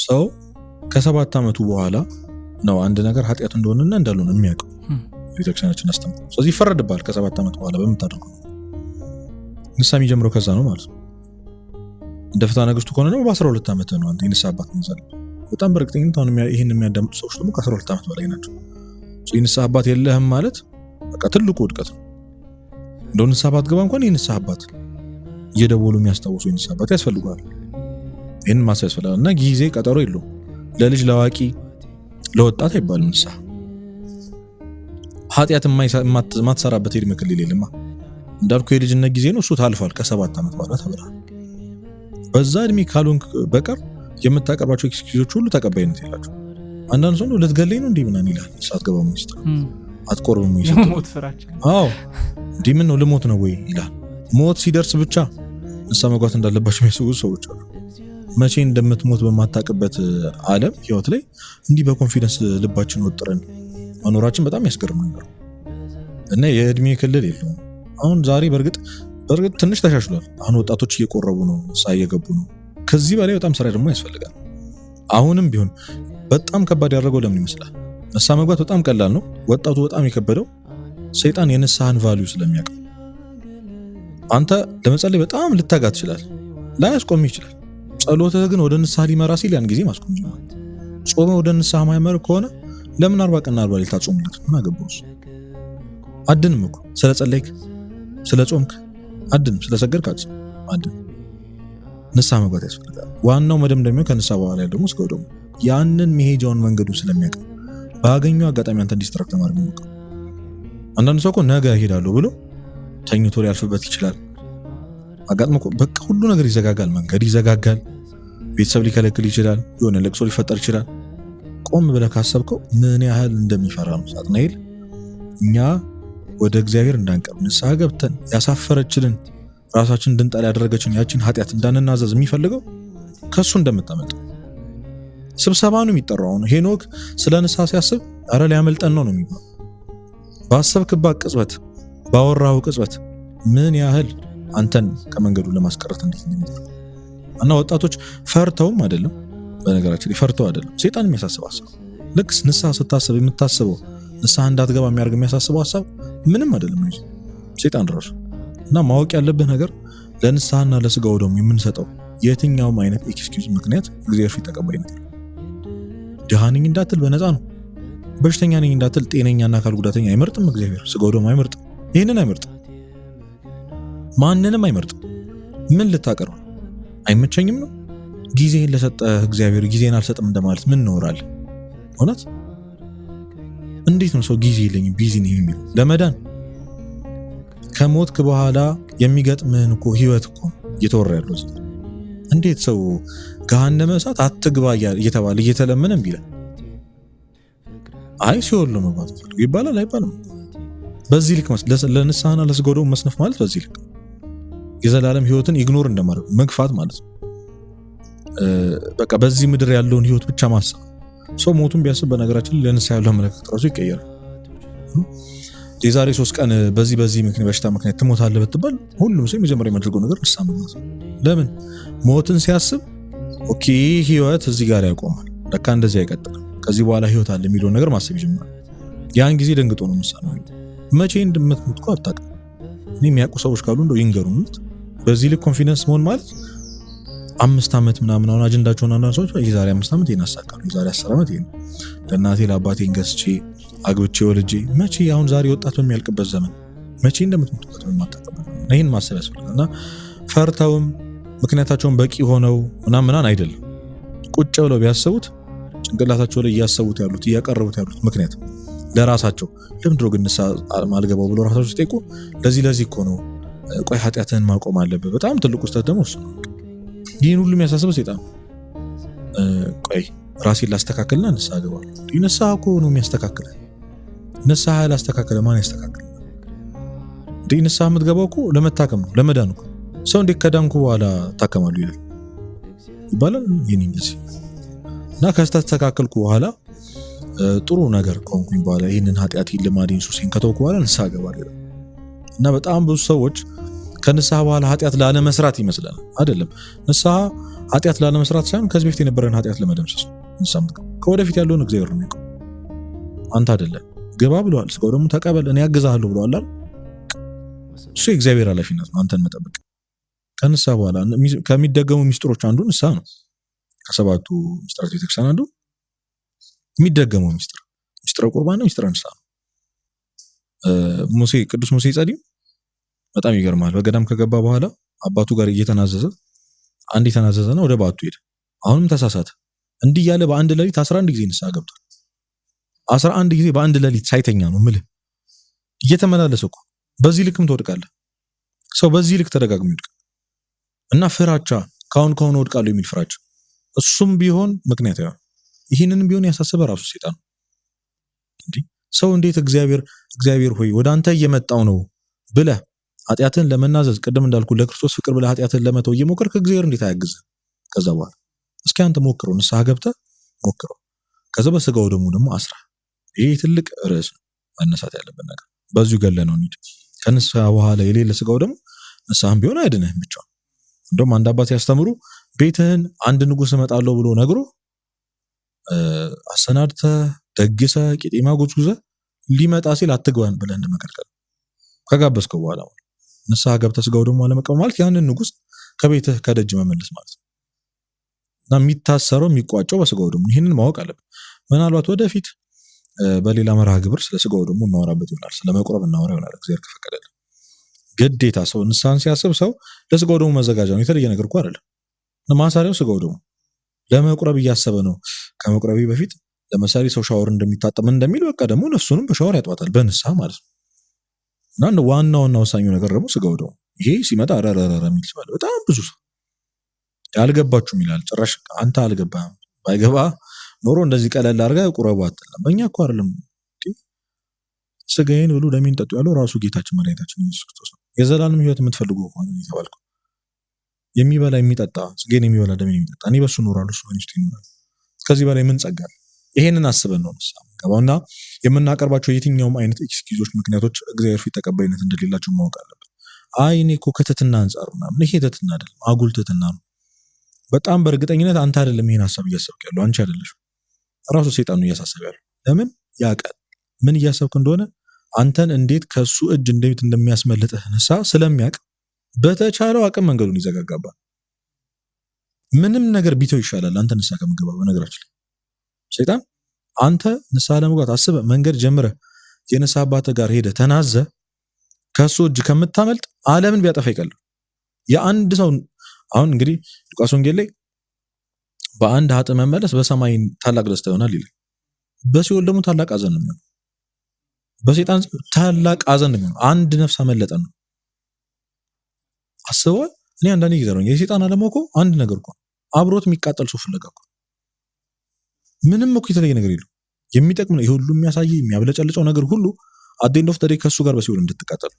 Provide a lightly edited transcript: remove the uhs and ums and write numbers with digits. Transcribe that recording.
ሰው ከ7 ዓመቱ በኋላ ነው አንድ ነገር ኃጢአት እንደሆነና እንዳልሆነ የሚያውቀው ቤተክርስቲያናችን አስተምሮ። ስለዚህ ይፈረድብሃል ከ7 ዓመት በኋላ በምታደርገው ንስሐ የሚጀምረው ከዛ ነው ማለት ነው። እንደ ፍትሐ ነገሥቱ ከሆነ ደግሞ በ12 ዓመት ነው አንተ የንስሐ አባት መያዝ አለብህ። በጣም በእርግጠኝነት አሁን ይህን የሚያዳምጡ ሰዎች ደግሞ ከ12 ዓመት በላይ ናቸው። የንስሐ አባት የለህም ማለት በቃ ትልቁ ውድቀት ነው። እንደው ንስሐ አባት ገባ እንኳን የንስሐ አባት እየደወሉ የሚያስታውሱ የንስሐ አባት ያስፈልገዋል። ይህን ማሰብ ያስፈልጋል። እና ጊዜ ቀጠሮ የለውም። ለልጅ ለአዋቂ ለወጣት አይባልም ንስሐ። ኃጢአት የማትሰራበት የዕድሜ ክልል የለማ። እንዳልኩ የልጅነት ጊዜ ነው እሱ ታልፏል። ከ7 ዓመት በኋላ ተብሏል። በዛ እድሜ ካልሆንክ በቀር የምታቀርባቸው excuse ኦች ሁሉ ተቀባይነት የላቸው። አንዳንድ ሰው ልትገለኝ ነው እንዲህ ምናምን ይላል። ንስሐ አትገባም ወይ ስትለው፣ አትቆርብም ወይ ስትለው፣ ሞት ፍራቻ። አዎ እንዲህ ምን ነው ልሞት ነው ወይ ይላል። ሞት ሲደርስ ብቻ ንስሐ መግባት እንዳለባቸው የሚያስቡ ሰዎች አሉ። መቼ እንደምትሞት በማታውቅበት ዓለም ህይወት ላይ እንዲህ በ confidence ልባችን ወጥረን መኖራችን በጣም ያስገርም ነገር እና የእድሜ ክልል የለውም። አሁን ዛሬ በእርግጥ ትንሽ ተሻሽሏል። አሁን ወጣቶች እየቆረቡ ነው፣ ንስሐ እየገቡ ነው። ከዚህ በላይ በጣም ስራ ደግሞ ያስፈልጋል። አሁንም ቢሆን በጣም ከባድ ያደረገው ለምን ይመስላል? ንስሐ መግባት በጣም ቀላል ነው። ወጣቱ በጣም የከበደው ሰይጣን የንስሐን value ስለሚያውቅ። አንተ ለመጸለይ በጣም ልታጋ ትችላለህ፣ ላያስቆምህ ይችላል። ጸሎትህ ግን ወደ ንስሐ ሊመራ ሲል ያን ጊዜ ማስቆም ይጀምራል። ጾመ ወደ ንስሐ ማይመር ከሆነ ለምን 40 ቀንና 40 ሌሊት አጾምለት? ምን አገባው እሱ? አድንም እኮ ስለጸለይክ ስለጾምክ አድንም፣ ስለሰገድክ አድንም። ንስሐ መግባት ያስፈልጋል። ዋናው መደምደሚያው ከንስሐ በኋላ ደግሞ ስጋው ደግሞ ያንን መሄጃውን መንገዱን ስለሚያውቅ ባገኘው አጋጣሚ አንተን distract ማድረግ ነው። አንዳንድ ሰው እኮ ነገ እሄዳለሁ ብሎ ተኝቶ ሊያልፍበት ይችላል። አጋጥሞ እኮ በቃ ሁሉ ነገር ይዘጋጋል፣ መንገድ ይዘጋጋል፣ ቤተሰብ ሊከለክል ይችላል፣ የሆነ ለቅሶ ሊፈጠር ይችላል። ቆም ብለህ ካሰብከው ምን ያህል እንደሚፈራ ነው ሳጥናኤል። እኛ ወደ እግዚአብሔር እንዳንቀርብ ንስሐ ገብተን ያሳፈረችልን ራሳችን እንድንጠላ ያደረገችን ያችን ኃጢአት እንዳንናዘዝ የሚፈልገው ከሱ እንደምታመልጥ ስብሰባ ነው የሚጠራው። አሁን ሄኖክ ስለ ንስሐ ሲያስብ አረ ሊያመልጠን ነው ነው የሚባለው። ባሰብክባት ቅጽበት ባወራኸው ቅጽበት ምን ያህል አንተን ከመንገዱ ለማስቀረት እንዴት እንደሚጥር እና ወጣቶች ፈርተውም አይደለም፣ በነገራችን ላይ ፈርተው አይደለም፣ ሰይጣን የሚያሳስብ ሐሳብ ልክ ንስሐ ስታስብ የምታስበው ንስሐ እንዳትገባ የሚያደርግ የሚያሳስበው ሐሳብ ምንም አይደለም ሰይጣን ራሱ። እና ማወቅ ያለብህ ነገር ለንስሐና ለስጋው ደግሞ የምንሰጠው የትኛውም አይነት excuse ምክንያት እግዚአብሔር ፊት ተቀባይነት የለውም። ድሃ ነኝ እንዳትል በነፃ ነው። በሽተኛ ነኝ እንዳትል ጤነኛና አካል ጉዳተኛ አይመርጥም እግዚአብሔር። ስጋው ደግሞ አይመርጥም። ይሄንን አይመርጥም። ማንንም አይመርጥም። ምን ልታቀርብ አይመቸኝም ነው? ጊዜህን ለሰጠህ እግዚአብሔር ጊዜን አልሰጥም እንደማለት ምን ኖራል? እውነት እንዴት ነው ሰው ጊዜ የለኝም busy ነኝ የሚለው? ለመዳን ከሞትክ በኋላ የሚገጥምህን እኮ ህይወት እኮ እየተወራ ያለው እዚህ። እንዴት ሰው ገሃነመ እሳት አትግባ እየተባለ እየተለመነ እምቢ ይላል? አይ ሲኦል ነው መግባት ፈልጉ ይባላል አይባልም? በዚህ ልክ ለንስሐና ለስጋው ደግሞ መስነፍ ማለት በዚህ ልክ የዘላለም ህይወትን ignore እንደማድረግ መግፋት ማለት ነው። በቃ በዚህ ምድር ያለውን ህይወት ብቻ ማሰብ። ሰው ሞቱን ቢያስብ በነገራችን ላይ ለንስሐ ያለው አመለካከት ራሱ ይቀየራል። የዛሬ 3 ቀን በዚህ በዚህ ምክንያት በሽታ ምክንያት ትሞታለህ ብትባል ሁሉም ሰው የመጀመሪያ የሚያደርገው ነገር ንስሐ መግባት ነው። ለምን? ሞትን ሲያስብ okay ህይወት እዚህ ጋር ያቆማል፣ ለካ እንደዚህ አይቀጥልም፣ ከዚህ በኋላ ህይወት አለ የሚለውን ነገር ማሰብ ይጀምራል። ያን ጊዜ ደንግጦ ነው ንስሐ የሚገባው። መቼ እንደምትሞት እኮ አታውቅም። እኔ የሚያውቁ ሰዎች ካሉ እንደው ይንገሩን። በዚህ ልክ confidence መሆን ማለት 5 ዓመት ምናምን አሁን አጀንዳቸውን አንዳንድ ሰዎች የዛሬ 5 ዓመት ይሄን አሳካለሁ፣ የዛሬ 10 ዓመት ይሄን ለእናቴ ለአባቴ ገዝቼ አግብቼ ወልጄ፣ መቼ አሁን ዛሬ ወጣት በሚያልቅበት ዘመን መቼ እንደምትሞትበት በማታውቅበት ዘመን ይሄን ማሰብ ያስፈልጋል። እና ፈርተውም ምክንያታቸውን በቂ ሆነው ምናምን ምናምን አይደለም። ቁጭ ብለው ቢያስቡት ጭንቅላታቸው ላይ እያሰቡት ያሉት እያቀረቡት ያሉት ምክንያት ለራሳቸው ለምንድን ነው ግን ንስሐ ማልገባው ብለው ራሳቸው ሲጠይቁ ለዚህ ለዚህ እኮ ነው፣ ቆይ ኃጢአትህን ማቆም አለብህ። በጣም ትልቁ ስህተት ደግሞ እሱ ነው። ይህን ሁሉ የሚያሳስበው ሰይጣን ነው። ቆይ ራሴን ላስተካክልና ንስሐ እገባለሁ። ንስሐ እኮ ነው የሚያስተካክልህ። ንስሐ ያላስተካከለ ማን ያስተካክል? እንዴ ንስሐ የምትገባው እኮ ለመታከም ነው፣ ለመዳን እኮ። ሰው እንዴት ከዳንኩ በኋላ ታከማለሁ ይላል ይባላል። ይሄን እንደዚህ እና ከተስተካከልኩ በኋላ ጥሩ ነገር ከሆንኩኝ በኋላ ይሄንን ኃጢአቴን፣ ልማዴን፣ ሱሴን ከተውኩ በኋላ ንስሐ እገባለሁ ይላል። እና በጣም ብዙ ሰዎች ከንስሐ በኋላ ኃጢአት ላለመስራት ይመስላል። አይደለም። ንስሐ ኃጢአት ላለመስራት ሳይሆን ከዚህ በፊት የነበረን ኃጢአት ለመደምሰስ ነው ንስሐ የምትገባው። ከወደፊት ያለውን እግዚአብሔር ነው የሚያውቀው፣ አንተ አይደለም። ግባ ብለዋል፣ ስጋው ደግሞ ተቀበል፣ እኔ አግዝሃለሁ ብለዋል አይደል? እሱ የእግዚአብሔር ኃላፊነት ነው አንተን መጠበቅ። ከንስሐ በኋላ ከሚደገሙ ሚስጥሮች አንዱ ንስሐ ነው። ከሰባቱ ምስጢራት ቤተክርስቲያን አንዱ የሚደገመው ሚስጥር ሚስጥረ ቁርባን ነው፣ ሚስጥረ ንስሐ ነው። ሙሴ፣ ቅዱስ ሙሴ ጸሊም በጣም ይገርማል። በገዳም ከገባ በኋላ አባቱ ጋር እየተናዘዘ፣ አንድ የተናዘዘና ወደ ባቱ ሄደ። አሁንም ተሳሳተ። እንዲህ እያለ በአንድ ሌሊት 11 ጊዜ ንስሐ ገብቷል። 11 ጊዜ በአንድ ሌሊት ሳይተኛ ነው ምልህ፣ እየተመላለሰ እኮ። በዚህ ልክም ትወድቃለህ። ሰው በዚህ ልክ ተደጋግሞ ይወድቃል። እና ፍራቻ፣ ካሁን ካሁን እወድቃለሁ የሚል ፍራቻ፣ እሱም ቢሆን ምክንያት አይሆንም። ይህንንም ቢሆን ያሳሰበ ራሱ ሴጣን ነው። እንዲህ ሰው እንዴት እግዚአብሔር እግዚአብሔር ሆይ ወደ አንተ እየመጣው ነው ብለህ ኃጢአትን ለመናዘዝ፣ ቅድም እንዳልኩ ለክርስቶስ ፍቅር ብለህ ኃጢአትን ለመተው እየሞከርክ እግዚአብሔር እንዴት አያግዝህ? ከዛ በኋላ እስኪ አንተ ሞክረው፣ ንስሐ ገብተህ ሞክረው። ከዛ በስጋው ደግሞ ደግሞ አስራ ይሄ ትልቅ ርዕስ ነው መነሳት ያለበት ነገር። በዚሁ ገለ ነው እንሂድ። ከንስሐ በኋላ የሌለ ስጋው ደግሞ ንስሐም ቢሆን አይድንህም ብቻ። እንደውም አንድ አባት ያስተምሩ፣ ቤትህን አንድ ንጉስ እመጣለሁ ብሎ ነግሮ አሰናድተህ፣ ደግሰህ፣ ቄጤማ ጎዝጉዘህ ሊመጣ ሲል አትግባን ብለህ እንደመከልከል፣ ከጋበዝከው በኋላ ማለት። ንስሐ ገብተህ ስጋው ደግሞ አለመቀበል ማለት ያንን ንጉስ ከቤትህ ከደጅ መመለስ ማለት ነው። እና የሚታሰረው የሚቋጨው በስጋው ደግሞ፣ ይህንን ማወቅ አለብን። ምናልባት ወደፊት በሌላ መርሃ ግብር ስለ ስጋው ደግሞ እናወራበት ይሆናል። ስለ መቁረብ እናወራ ይሆናል እግዚአብሔር ከፈቀደልን። ግዴታ ሰው ንስሐን ሲያስብ ሰው ለስጋው ደግሞ መዘጋጃ ነው። የተለየ ነገር እኮ አይደለም። ማሳሪያው ስጋው ደግሞ ለመቁረብ እያሰበ ነው። ከመቁረቤ በፊት ለምሳሌ ሰው ሻወር እንደሚታጠብ እንደሚል በቃ ደግሞ ነፍሱንም በሻወር ያጥባታል በንስሐ ማለት ነው። እና ዋና ዋና ወሳኙ ነገር ደግሞ ስጋው ደግሞ፣ ይሄ ሲመጣ ረረረረ የሚል ሰው አለ። በጣም ብዙ ሰው አልገባችሁም ይላል። ጭራሽ አንተ አልገባህም። ባይገባ ኖሮ እንደዚህ ቀለል አድርገህ ቁረቡ አትልም። እኛ እኮ አይደለም፣ ስጋዬን ብሉ ደሜን ጠጡ ያለው ራሱ ጌታችን መድኃኒታችን ኢየሱስ ክርስቶስ ነው። የዘላለም ሕይወት የምትፈልጉ ከሆነ የተባልከው የሚበላ የሚጠጣ፣ ስጋዬን የሚበላ ደሜን የሚጠጣ እኔ በሱ እኖራለሁ፣ እሱ በእኔ ውስጥ ይኖራል። ከዚህ በላይ ምን ጸጋ አለ? ይሄንን አስበን ነው ንስሐ የምንገባው። እና የምናቀርባቸው የትኛውም አይነት excuse ኦች፣ ምክንያቶች እግዚአብሔር ፊት ተቀባይነት እንደሌላቸው ማወቅ አለብን። አይ እኔ እኮ ከትህትና አንጻር ምናምን፣ ይሄ ትህትና አይደለም፣ አጉል ትህትና ነው። በጣም በእርግጠኝነት አንተ አይደለም ይሄን ሀሳብ እያሰብክ ያለው፣ አንቺ አይደለሽም፣ ራሱ ሰይጣን ነው እያሳሰበ ያለው። ለምን? ያውቃል ምን እያሰብክ እንደሆነ፣ አንተን እንዴት ከሱ እጅ እንዴት እንደሚያስመልጥህ ንስሐ ስለሚያውቅ በተቻለው አቅም መንገዱን ይዘጋጋባል። ምንም ነገር ቢተው ይሻላል አንተ ንስሐ ከምገባ። በነገራችን ላይ ሰይጣን አንተ ንስሐ ለመግባት አስበህ፣ መንገድ ጀምረህ፣ የንስሐ አባትህ ጋር ሄደህ ተናዘህ ከሱ እጅ ከምታመልጥ ዓለምን ቢያጠፋ ይቀላል። የአንድ ሰው፣ አሁን እንግዲህ ሉቃስ ወንጌል ላይ በአንድ ኃጥእ መመለስ በሰማይ ታላቅ ደስታ ይሆናል ይላል። በሲኦል ደግሞ ታላቅ ሐዘን ነው የሚሆነው። በሰይጣን ታላቅ ሐዘን ነው የሚሆነው። አንድ ነፍስ አመለጠ ነው፣ አስበዋል። እኔ አንዳንዴ ይገርመኛል። የሰይጣን ዓላማው እኮ አንድ ነገር እኮ ነው። አብሮት የሚቃጠል ሰው ፍለጋ እኮ። ምንም እኮ የተለየ ነገር የለው። የሚጠቅም ነው ይሄ ሁሉ የሚያሳይ የሚያብለጨልጨው ነገር ሁሉ at the end of the day ከእሱ ጋር በሲኦል እንድትቃጠል።